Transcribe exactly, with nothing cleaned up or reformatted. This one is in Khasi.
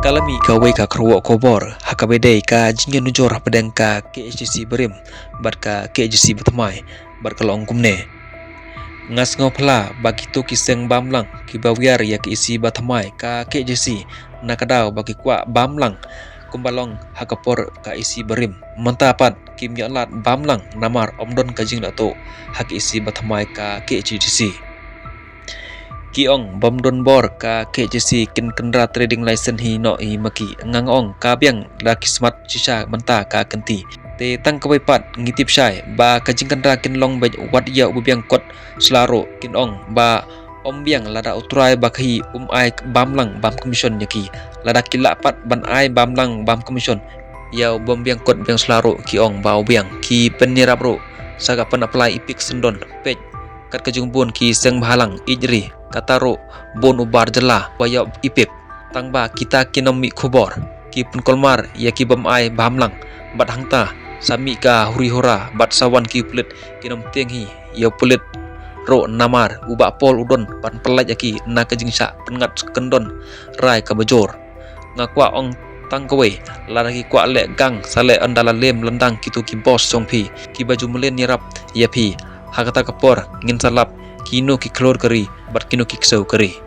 Ka la mih kawei ka kyrwoh khubor ha kaba ïadei ka jingïanujor hapdeng ka KHADC barim bad ka KHADC bathymmai, bad ka la ong kumne: Nga sngewphylla ba kito ki seng bamlang kiba wiar ïa ka EC bathymmai ka KHADC, na ka daw ba ki kwah bamlang kumba long ha ka por ka EC barim, mynta pat kim ïoh lad bamlang namar ym don ka jinglehtuh ha ka EC bathymmai ka KHADC. Ki ong bym don bor ka KHADC kin kynra trading license hi noh hi ma ki. Nga nga ong ka biang la ki smat shisha mynta ka kynti. Te tang kawei pat ngi tip shai ba ka jingkynra kin long beit, wat ïa uba biang kot sla ruh. Kin ong ba ym biang lada u trai ba khaïi um ai bamlang bam commission ïa ki. Lada ki lah pat ban ai bamlang bam commission ïa u bym biang kot biang sla ruh, ki ong ba u biang ki pynïarap ruh sa ka pyn-apply EPIC syndon, peit kat ka jingbun ki seng bhalang ïeit ri, kata ruh bun u bar jylla ba ïoh EPIC. Tang ba kita kin ym mih khubor, ki pynkulmar ïa ki bym ai bamlang. Bad hangta sa mih ka huri hura bad sa wan ki pulit, kin ym tieng hi ïa u pulit ruh namar u Bah Paul u don ban pyllait ïa ki na ka jingshah pynngat kyndon rai kaba jur. Nga kwah ong tang kawei, lada ki kwah leh gang sa leh ynda la lem lyndang kito ki boss jong phi kiba ju mlien ïarap ïa phi. Ha kata ka por ngin sa lap kino ki khlur ka ri bad kino ki ksew ka ri.